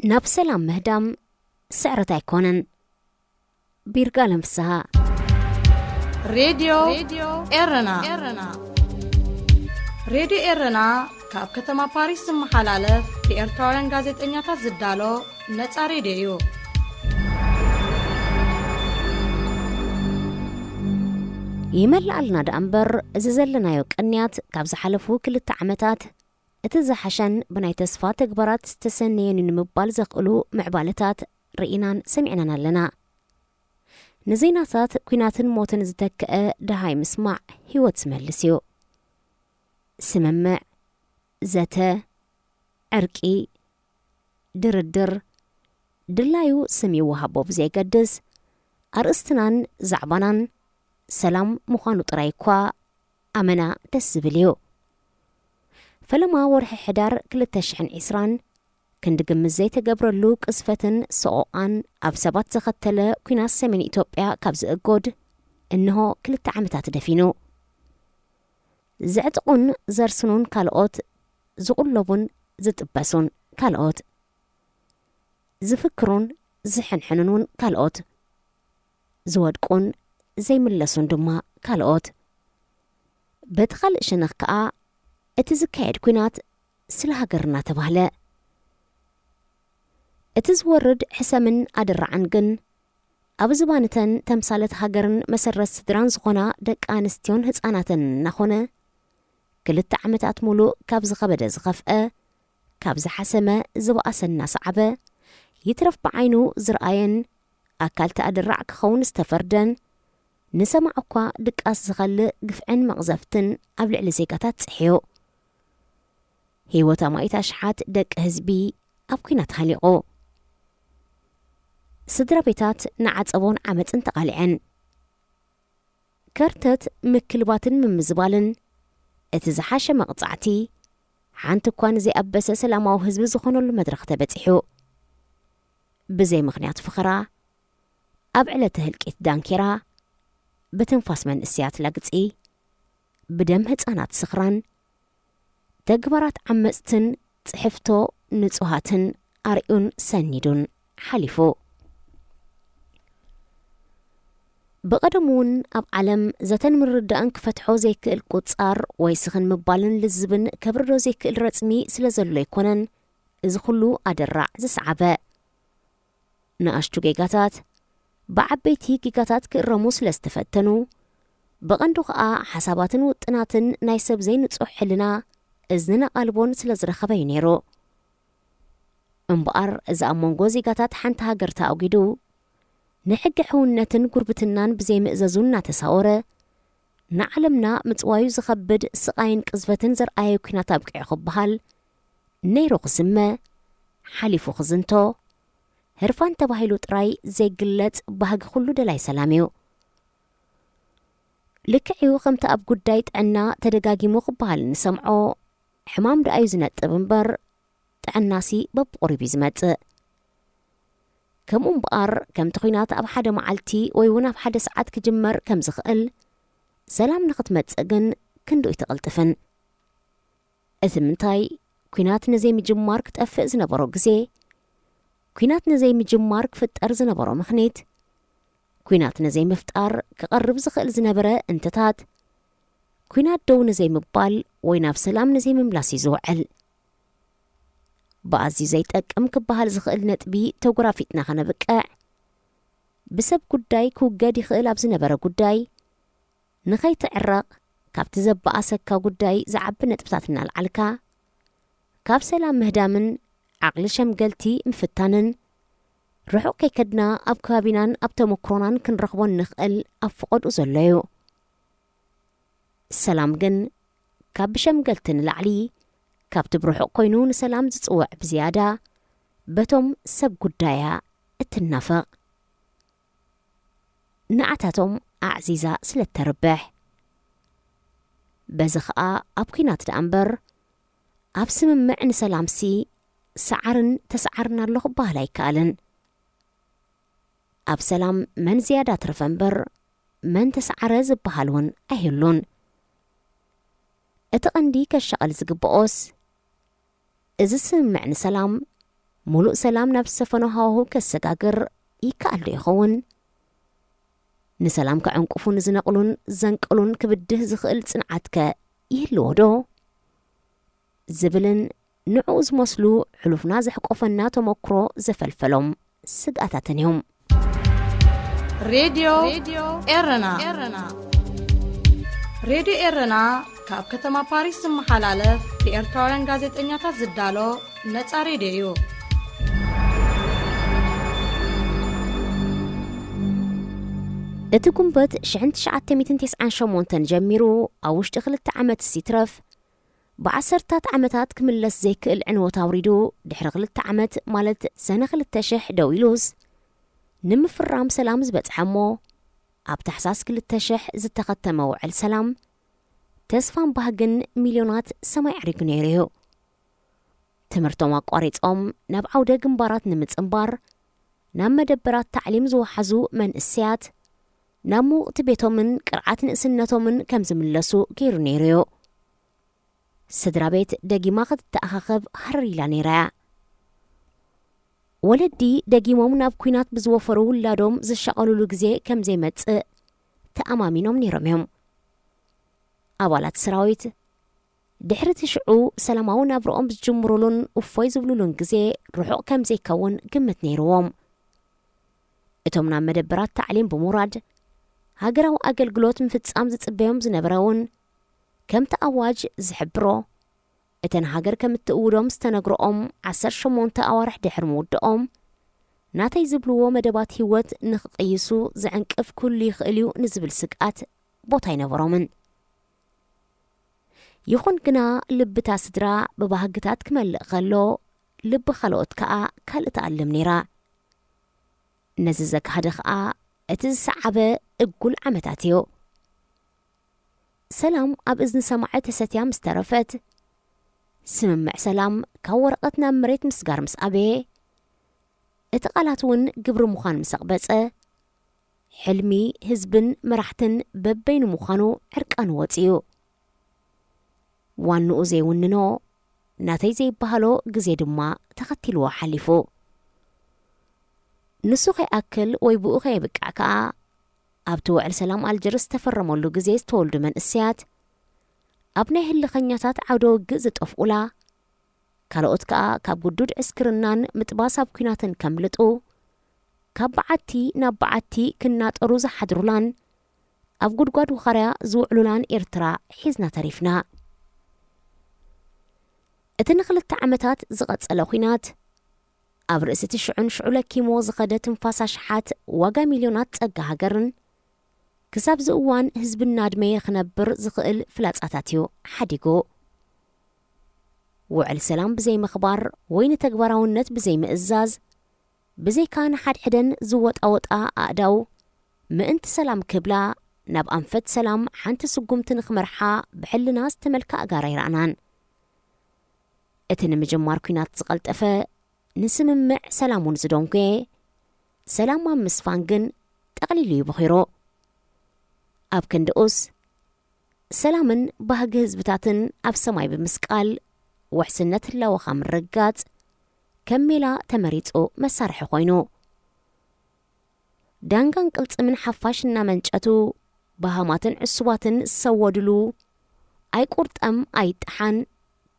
ናብ ሰላም ምህዳም ስዕረት ኣይኮነን። ቢርጋለም ፍስሃ። ሬድዮ ኤረና። ሬድዮ ኤረና ካብ ከተማ ፓሪስ ዝመሓላለፍ ብኤርትራውያን ጋዜጠኛታት ዝዳሎ ነጻ ሬድዮ እዩ። ይመልኣልና ደኣ እምበር፣ እዚ ዘለናዮ ቅንያት ካብ ዝሓለፉ ክልተ ዓመታት እቲ ዝሓሸን ብናይ ተስፋ ተግባራት ዝተሰነየን እዩ ንምባል ዘኽእሉ ምዕባለታት ርኢናን ሰሚዕናን ኣለና። ንዜናታት ኲናትን ሞትን ዝተክአ ደሃይ ምስማዕ ህይወት ዝመልስ እዩ። ስምምዕ፣ ዘተ፣ ዕርቂ፣ ድርድር፣ ድላዩ ስም ይወሃቦ ብዘይገድስ፣ ኣርእስትናን ዛዕባናን ሰላም ምዃኑ ጥራይ እኳ ኣመና ደስ ዝብል እዩ። ፈለማ ወርሒ ሕዳር ክልተ ሽሕን ዕስራን ክንዲ ግምት ዘይተገብረሉ ቅዝፈትን ሰቆቓን ኣብ ሰባት ዘኸተለ ኲናት ሰሜን ኢትዮጵያ ካብ ዝእጎድ እንሆ ክልተ ዓመታት ደፊኑ። ዘዕጥቑን ዘርስኑን ካልኦት፣ ዝቑለቡን ዝጥበሱን ካልኦት፣ ዝፍክሩን ዝሕንሕኑን እውን ካልኦት፣ ዝወድቁን ዘይምለሱን ድማ ካልኦት። በቲ ካልእ ሸነኽ ከኣ እቲ ዝካየድ ኲናት ስለ ሃገር እናተባህለ፣ እቲ ዝወርድ ሕሰምን ኣደራዕን ግን ኣብ ዝባንተን ተምሳለት ሃገርን መሰረት ስድራን ዝኾና ደቂ ኣንስትዮን ህፃናትን እናኾነ፣ ክልተ ዓመታት ሙሉእ ካብ ዝኸበደ ዝኸፍአ፣ ካብ ዝሓሰመ ዝበኣሰ እናሰዓበ፣ ይትረፍ ብዓይኑ ዝረኣየን ኣካል ተኣደራዕ ክኸውን ዝተፈርደን፣ ንሰማዕ እኳ ድቃስ ዝኸልእ ግፍዕን መቕዘፍትን ኣብ ልዕሊ ዜጋታት ጽሕዩ። ህይወት ኣማኢት ኣሽሓት ደቂ ህዝቢ ኣብ ኲናት ሃሊቑ። ስድራ ቤታት ንዓጸቦን ዓመጽን ተቓሊዐን። ከርተት ምክልባትን ምምዝባልን እቲ ዝሓሸ መቕጻዕቲ፣ ሓንቲ እኳ ንዘይኣበሰ ሰላማዊ ህዝቢ ዝኾነሉ መድረኽ ተበጺሑ። ብዘይ ምኽንያት ፍኸራ፣ ኣብ ዕለተ ህልቂት ዳንኬራ፣ ብትንፋስ መንእሰያት ላግጺ፣ ብደም ህጻናት ስኽራን፣ ተግባራት ዓመጽትን ጽሕፍቶ ንጹሃትን ኣርእዩን ሰኒዱን ሓሊፉ። ብቐደሙ እውን ኣብ ዓለም ዘተን ምርዳእን ክፈትሖ ዘይክእል ቁጻር ወይ ስኽን ምባልን ልዝብን ከብርዶ ዘይክእል ረጽሚ ስለ ዘሎ ኣይኮነን እዚ ኩሉ ኣደራዕ ዝሰዓበ። ንኣሽቱ ጌጋታት ብዓበይቲ ጌጋታት ክእረሙ ስለ ዝተፈተኑ፣ ብቐንዱ ኸኣ ሓሳባትን ውጥናትን ናይ ሰብ ዘይንጹሕ ሕልና እዝንን ኣቓልቦን ስለ ዝረኸበ እዩ ነይሩ። እምበኣር፣ እዚ ኣብ መንጎ ዜጋታት ሓንቲ ሃገር ተኣጒዱ፣ ንሕጊ ሕውነትን ጉርብትናን ብዘይምእዘዙ እናተሳወረ፣ ንዓለምና ምጽዋዩ ዝኸብድ ስቓይን ቅዝፈትን ዘርኣየ ኲናት ኣብቂዑ ክበሃል፣ ነይሩ ክስመ፣ ሓሊፉ ክዝንቶ፣ ህርፋን ተባሂሉ ጥራይ ዘይግለጽ ባህጊ ኩሉ ደላይ ሰላም እዩ። ልክዕ እዩ፣ ከምቲ ኣብ ጉዳይ ጥዕና ተደጋጊሙ ክበሃል እንሰምዖ፣ ሕማም ደኣ እዩ ዝነጥብ እምበር፣ ጥዕናሲ በብቑሩብ እዩ ዝመጽእ። ከምኡ እምበኣር፣ ከምቲ ኲናት ኣብ ሓደ መዓልቲ ወይ እውን ኣብ ሓደ ሰዓት ክጅመር ከም ዝኽእል፣ ሰላም ንኽትመጽእ ግን ክንድኡ ኣይትቕልጥፍን። እቲ ምንታይ፣ ኲናት ንዘይምጅማር ክጠፍእ ዝነበሮ ግዜ፣ ኲናት ንዘይምጅማር ክፍጠር ዝነበሮ ምኽኒት፣ ኲናት ንዘይምፍጣር ክቐርብ ዝኽእል ዝነበረ እንትታት፣ ኲናት ደው ንዘይምባል ወይ ናብ ሰላም ንዘይምምላስ እዩ ዝውዕል። ብኣዝዩ ዘይጠቅም ክበሃል ዝኽእል ነጥቢ ተጎራፊጥና ከነብቅዕ፣ ብሰብ ጉዳይ ክውገድ ይኽእል ኣብ ዝነበረ ጉዳይ፣ ንኸይትዕረቕ ካብቲ ዘበኣሰካ ጉዳይ ዝዓቢ ነጥብታት እናልዓልካ፣ ካብ ሰላም ምህዳምን ዓቕሊ ሸምገልቲ ምፍታንን፣ ርሑቕ ከይከድና ኣብ ከባቢናን ኣብ ተመክሮናን ክንረኽቦ እንኽእል ኣብ ፈቐድኡ ዘሎ እዩ። ሰላም ግን ካብ ብሸምገልቲ ንላዕሊ፣ ካብቲ ብርሑቕ ኮይኑ ንሰላም ዝጽውዕ ብዝያዳ፣ በቶም ሰብ ጉዳያ እትናፈቕ፣ ንዓታቶም ኣዕዚዛ ስለ እተርብሕ። በዚ ኸኣ ኣብ ኲናት ደኣ እምበር፣ ኣብ ስምምዕ ንሰላምሲ ሰዓርን ተሰዓርን ኣሎ ክበሃል ኣይከኣልን። ኣብ ሰላም መን ዝያዳ ትረፈ እምበር፣ መን ተሰዓረ ዝበሃል እውን ኣይህሉን። እቲ ቀንዲ ከሻቕል ዝግብኦስ፣ እዚ ስምምዕ ንሰላም ሙሉእ ሰላም ናብ ዝሰፈኖ ሃዋሁ ከሰጋግር ይከኣል ዶ ይኸውን? ንሰላም ከዕንቁፉ ንዝነቕሉን ዘንቅሉን ክብድህ ዝኽእል ጽንዓትከ ይህልዎ ዶ? ዝብልን ንዕኡ ዝመስሉ ሕሉፍና ዘሕቆፈና ተመክሮ ዘፈልፈሎም ስግኣታትን እዮም። ሬድዮ ኤረና። ሬድዮ ኤረና ካብ ከተማ ፓሪስ ዝመሓላለፍ ብኤርትራውያን ጋዜጠኛታት ዝዳሎ ነጻ ሬድዮ እዩ። እቲ ጉንበት ሽሕን ትሽዓተ ሚእትን ተስዓን ሸሞንተን ጀሚሩ ኣብ ውሽጢ ክልተ ዓመት ሲትረፍ ብዓሰርታት ዓመታት ክምለስ ዘይክእል ዕንወት ኣውሪዱ ድሕሪ ክልተ ዓመት ማለት ሰነ ክልተ ሽሕ ደው ኢሉስ ንምፍራም ሰላም ዝበጽሐ እሞ ኣብ ታሕሳስ ክልተ ሽሕ ዝተኸተመ ውዕል ሰላም ተስፋን ባህግን ሚልዮናት ሰማይ ዓሪጉ ነይሩ እዩ። ትምህርቶም ኣቋሪጾም ናብ ዓውደ ግንባራት ንምጽንባር ናብ መደበራት ታዕሊም ዝወሓዙ መንእሰያት ናብ ምውቕቲ ቤቶምን ቅርዓት ንእስነቶምን ከም ዝምለሱ ገይሩ ነይሩ እዩ። ስድራ ቤት ደጊማ ክትተኣኻኸብ ሃረር ኢላ ነይራ እያ። ወለዲ ደጊሞም ናብ ኲናት ብዝወፈሩ ውላዶም ዝሻቐሉሉ ግዜ ከም ዘይመጽእ ተኣማሚኖም ነይሮም እዮም። ኣባላት ሰራዊት ድሕሪ እቲ ሽዑ ሰላማዊ ናብርኦም ዝጅምሩሉን እፎይ ዝብሉሉን ግዜ ርሑቕ ከም ዘይከውን ግምት ነይርዎም። እቶም ናብ መደበራት ታዕሊም ብምውራድ ሃገራዊ ኣገልግሎት ምፍጻም ዝጽበዮም ዝነበረ እውን ከምቲ ኣዋጅ ዝሕብሮ እተን ሃገር ከም እትእውዶም ዝተነግረኦም ዓሰርተ ሸሞንተ ኣዋርሕ ድሕሪ ምውድኦም ናተይ ዝብልዎ መደባት ህይወት ንኽቕይሱ ዝዕንቅፍ ክህሉ ይኽእል እዩ ንዝብል ስግኣት ቦታ ኣይነበሮምን። ይኹን ግና ልብታ ስድራ ብባህግታት ክመልእ ከሎ ልቢ ካልኦት ከኣ ካልእ ትኣልም ነይራ። ነዚ ዘግሃደ ከኣ እቲ ዝሰዓበ እጉል ዓመታት እዩ። ሰላም ኣብ እዝኒ ሰማዒ ተሰትያ ምስ ተረፈት፣ ስምምዕ ሰላም ካብ ወረቐት ናብ መሬት ምስጋር ምስ ኣበየ፣ እቲ ቃላት እውን ግብሪ ምዃን ምስ ኣቕበጸ፣ ሕልሚ ህዝብን መራሕትን በበይኑ ምዃኑ ዕርቃኑ ወጺኡ። ዋንኡ ዘይውንኖ፣ ናተይ ዘይበሃሎ ግዜ ድማ ተኸቲልዎ ሓሊፉ። ንሱ ከይኣክል ወይ ብኡ ከየብቅዕ ከኣ፣ ኣብቲ ውዕል ሰላም ኣልጀርስ ዝተፈረመሉ ግዜ ዝተወልዱ መንእሰያት፣ ኣብ ናይ ህልኸኛታት ዓውደ ውግእ ዝጠፍኡላ፣ ካልኦት ከኣ ካብ ግዱድ ዕስክርናን ምጥባስ ኣብ ኲናትን ከምልጡ፣ ካብ በዓቲ ናብ በዓቲ ክናጠሩ ዝሓድሩላን ኣብ ጉድጓድ ውኻርያ ዝውዕሉላን ኤርትራ ሒዝና ተሪፍና። እቲ ንኽልተ ዓመታት ዝቐጸለ ኲናት፣ ኣብ ርእሲ እቲ ሽዑን ሽዑ ለኪሞ ዝኸደ ትንፋስ ኣሽሓት ዋጋ ሚልዮናት ጸጋ ሃገርን፣ ክሳብ ዝእዋን ህዝቢ እናድመየ ክነብር ዝኽእል ፍላጻታት እዩ ሓዲጉ። ውዕል ሰላም ብዘይምኽባር ወይ ንተግባራውነት ብዘይምእዛዝ፣ ብዘይካ ንሓድሕደን ዝወጣወጣ ኣእዳው፣ ምእንቲ ሰላም ክብላ፣ ናብ ኣንፈት ሰላም ሓንቲ ስጉምቲ ንኽመርሓ ብሕልና ዝተመልካ ኣጋር ኣይረኣናን። እቲ ንምጅማር ኲናት ዝቐልጠፈ፣ ንስምምዕ ሰላም እውን ዝደንጎየ፣ ሰላም ኣብ ምስፋን ግን ጠቕሊሉ እዩ በኺሩ። ኣብ ክንድኡስ፣ ሰላምን ባህጊ ህዝብታትን ኣብ ሰማይ ብምስቃል፣ ውሕስነት ህላወኻ ምርግጋጽ፣ ከም ሜላ ተመሪጹ መሳርሒ ኮይኑ። ዳንጋን ቅልጽምን ሓፋሽ እናመንጨቱ፣ በሃማትን ዕሱባትን ዝሰወድሉ፣ ኣይቁርጠም ኣይጠሓን፣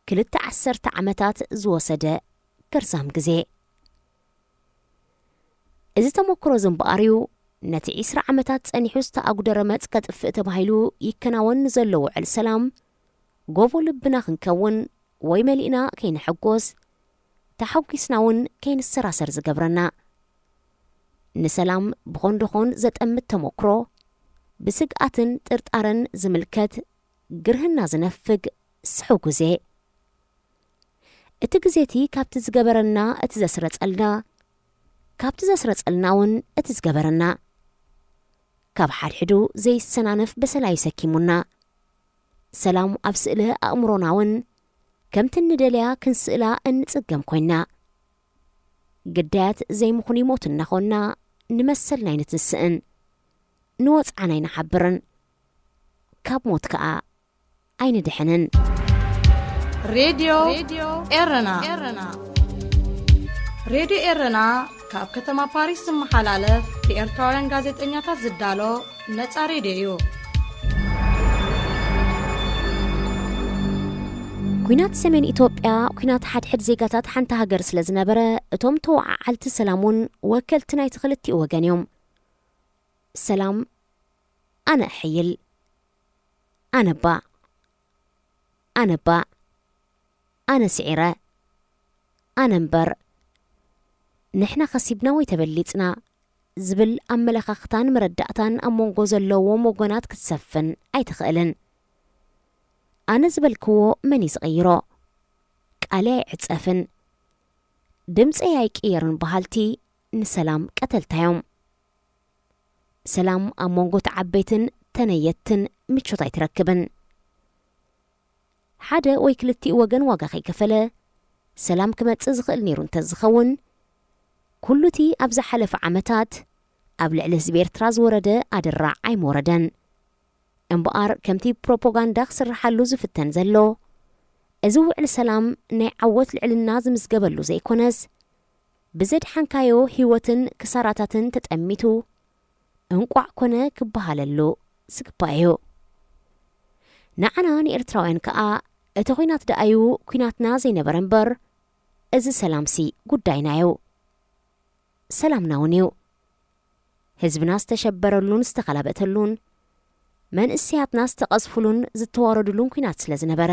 ክልተ ዓሰርተ ዓመታት ዝወሰደ ገርዛም ግዜ። እዚ ተመክሮ እዚ እምበኣር እዩ፣ ነቲ ዒስራ ዓመታት ጸኒሑ ዝተኣጉደረ መጽ ከጥፍእ ተባሂሉ ይከናወን ንዘሎ ውዕል ሰላም፣ ጎቦ ልብና ክንከውን ወይ መሊእና ከይንሕጎስ፣ ተሓጒስና እውን ከይንሰራሰር ዝገብረና። ንሰላም ብኾንዶኾን ዘጠምት ተመክሮ፣ ብስግኣትን ጥርጣረን ዝምልከት ግርህና ዝነፍግ ስሑው ግዜ። እቲ ግዜ እቲ ካብቲ ዝገበረና እቲ ዘስረጸልና፣ ካብቲ ዘስረጸልና እውን እቲ ዝገበረና። ካብ ሓድሕዱ ዘይሰናነፍ በሰላ እዩ ሰኪሙና። ሰላም ኣብ ስእለ ኣእምሮና እውን ከምቲ እንደልያ ክንስእላ እንጽገም ኮይና። ግዳያት ዘይምኹን ይሞት እናኾንና ንመሰልና ኣይንትንስእን። ንወጽዓና ኣይንሓብርን። ካብ ሞት ከኣ ኣይንድሕንን። ሬድዮ ኤረና። ሬድዮ ኤረና ካብ ከተማ ፓሪስ ዝመሓላለፍ ብኤርትራውያን ጋዜጠኛታት ዝዳሎ ነጻ ሬድዮ እዩ። ኲናት ሰሜን ኢትዮጵያ ኲናት ሓድሕድ ዜጋታት ሓንቲ ሃገር ስለ ዝነበረ፣ እቶም ተወዓዓልቲ ሰላም እውን ወከልቲ ናይቲ ክልቲኡ ወገን እዮም። ሰላም፣ ኣነ እሕይል፣ ኣነ እባ፣ ኣነ እባ፣ ኣነ ስዒረ፣ ኣነ እምበር፣ ንሕና ከሲብና ወይ ተበሊጽና ዝብል ኣመለኻኽታን መረዳእታን ኣብ መንጎ ዘለዎም ወገናት ክትሰፍን ኣይትኽእልን። ኣነ ዝበልክዎ መን እዩ ዝቕይሮ? ቃለይ ኣይዕጸፍን፣ ድምጸይ ኣይቅየርን በሃልቲ ንሰላም ቀተልታዮም። ሰላም ኣብ መንጎ ተዓበይትን ተነየትን ምቾት ኣይትረክብን። ሓደ ወይ ክልቲኡ ወገን ዋጋ ከይከፈለ ሰላም ክመጽእ ዝኽእል ነይሩ እንተዝኸውን፣ ኩሉ እቲ ኣብ ዝሓለፈ ዓመታት ኣብ ልዕሊ ህዝቢ ኤርትራ ዝወረደ ኣደራዕ ኣይምወረደን። እምበኣር፣ ከምቲ ፕሮፓጋንዳ ክስርሓሉ ዝፍተን ዘሎ፣ እዚ ውዕል ሰላም ናይ ዓወት ልዕልና ዝምዝገበሉ ዘይኮነስ፣ ብዘድሓንካዮ ህይወትን ክሳራታትን ተጠሚቱ፣ እንቋዕ ኮነ ክበሃለሉ ዝግባእ እዩ። ንዓና ንኤርትራውያን ከኣ፣ እቲ ኲናት ደኣዩ ኲናትና ዘይነበረ እምበር፣ እዚ ሰላምሲ ጉዳይና እዩ። ሰላምና እውን እዩ። ህዝብና ዝተሸበረሉን ዝተኸላበተሉን፣ መንእሰያትና ዝተቐዝፉሉን ዝተዋረዱሉን ኲናት ስለ ዝነበረ።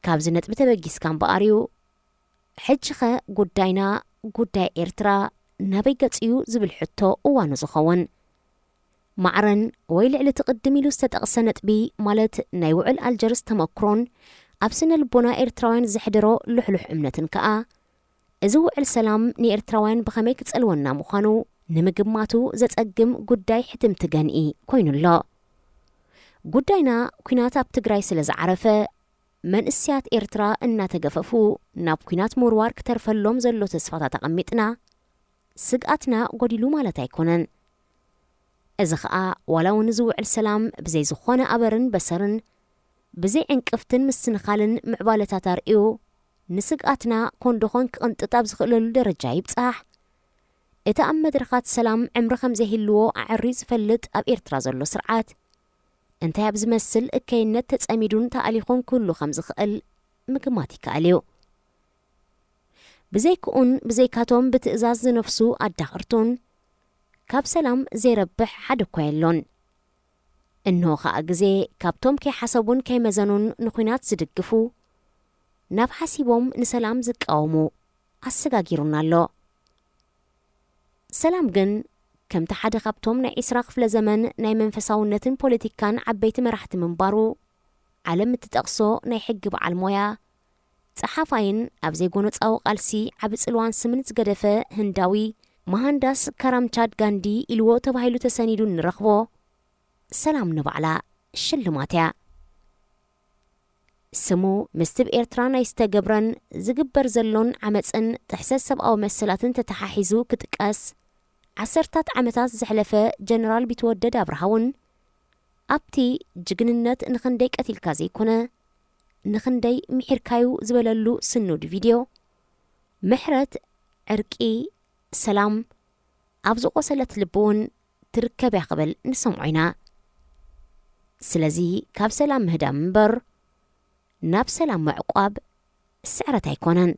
ካብዚ ነጥቢ ተበጊስካ እምበኣር እዩ፣ ሕጂኸ ጉዳይና፣ ጉዳይ ኤርትራ ናበይ ገጽ እዩ ዝብል ሕቶ እዋኑ ዝኸውን። ማዕረን ወይ ልዕሊ እቲ ቅድም ኢሉ ዝተጠቕሰ ነጥቢ፣ ማለት ናይ ውዕል ኣልጀርስ ተመክሮን ኣብ ስነ ልቦና ኤርትራውያን ዘሕደሮ ልሕሉሕ እምነትን ከኣ፣ እዚ ውዕል ሰላም ንኤርትራውያን ብኸመይ ክጸልወና ምዃኑ ንምግማቱ ዘጸግም ጉዳይ ሕትምቲ ገንኢ ኮይኑ ኣሎ። ጉዳይና ኲናት ኣብ ትግራይ ስለ ዝዓረፈ፣ መንእሰያት ኤርትራ እናተገፈፉ ናብ ኲናት ምውርዋር ክተርፈሎም ዘሎ ተስፋታት ኣቐሚጥና፣ ስግኣትና ጎዲሉ ማለት ኣይኮነን። እዚ ኸኣ ዋላ እውን እዚ ውዕል ሰላም ብዘይ ዝኾነ ኣበርን በሰርን፣ ብዘይ ዕንቅፍትን ምስንኻልን ምዕባለታት ኣርእዩ፣ ንስግኣትና ኮንዶኾን ክቕንጥጥ ኣብ ዝኽእለሉ ደረጃ ይብጻሕ። እቲ ኣብ መድረኻት ሰላም ዕምሪ ከም ዘይህልዎ ኣዐርዩ ዝፈልጥ ኣብ ኤርትራ ዘሎ ስርዓት፣ እንታይ ኣብ ዝመስል እከይነት ተጸሚዱን ተኣሊኹን ክህሉ ከም ዝኽእል ምግማት ይከኣል እዩ። ብዘይክኡን ብዘይካቶም ብትእዛዝ ዝነፍሱ ኣዳኸርቱን፣ ካብ ሰላም ዘይረብሕ ሓደ እኳ የሎን። እንሆ ኸኣ ግዜ ካብቶም ከይሓሰቡን ከይመዘኑን ንኲናት ዝድግፉ፣ ናብ ሓሲቦም ንሰላም ዝቃወሙ ኣሰጋጊሩና ኣሎ። ሰላም ግን፣ ከምቲ ሓደ ካብቶም ናይ ዒስራ ክፍለ ዘመን ናይ መንፈሳውነትን ፖለቲካን ዓበይቲ መራሕቲ ምንባሩ፣ ዓለም እትጠቕሶ ናይ ሕጊ በዓል ሞያ፣ ጸሓፋይን ኣብ ዘይጎነጻዊ ቃልሲ ዓቢ ጽልዋን ስምን ዝገደፈ ህንዳዊ፣ መሃንዳስ ካራምቻድ ጋንዲ ኢልዎ ተባሂሉ ተሰኒዱ እንረኽቦ፣ ሰላም ንባዕላ ሽልማት እያ። ስሙ ምስቲ ብ ኤርትራ ናይ ዝተገብረን ዝግበር ዘሎን ዓመጽን ጥሕሰት ሰብኣዊ መሰላትን ተተሓሒዙ ክጥቀስ፣ ዓሰርታት ዓመታት ዘሕለፈ ጀነራል ቢትወደድ ኣብርሃ እውን፣ ኣብቲ ጅግንነት ንኽንደይ ቀቲልካ ዘይኮነ፣ ንኽንደይ ምሒርካዩ ዝበለሉ ስኑድ ቪድዮ፣ ምሕረት፣ ዕርቂ፣ ሰላም፣ ኣብ ዝቖሰለት ልቢ እውን ትርከብ እያ ክብል ንሰምዖ ኢና። ስለዚ፣ ካብ ሰላም ምህዳም እምበር፣ ናብ ሰላም ምዕቋብ ስዕረት ኣይኮነን።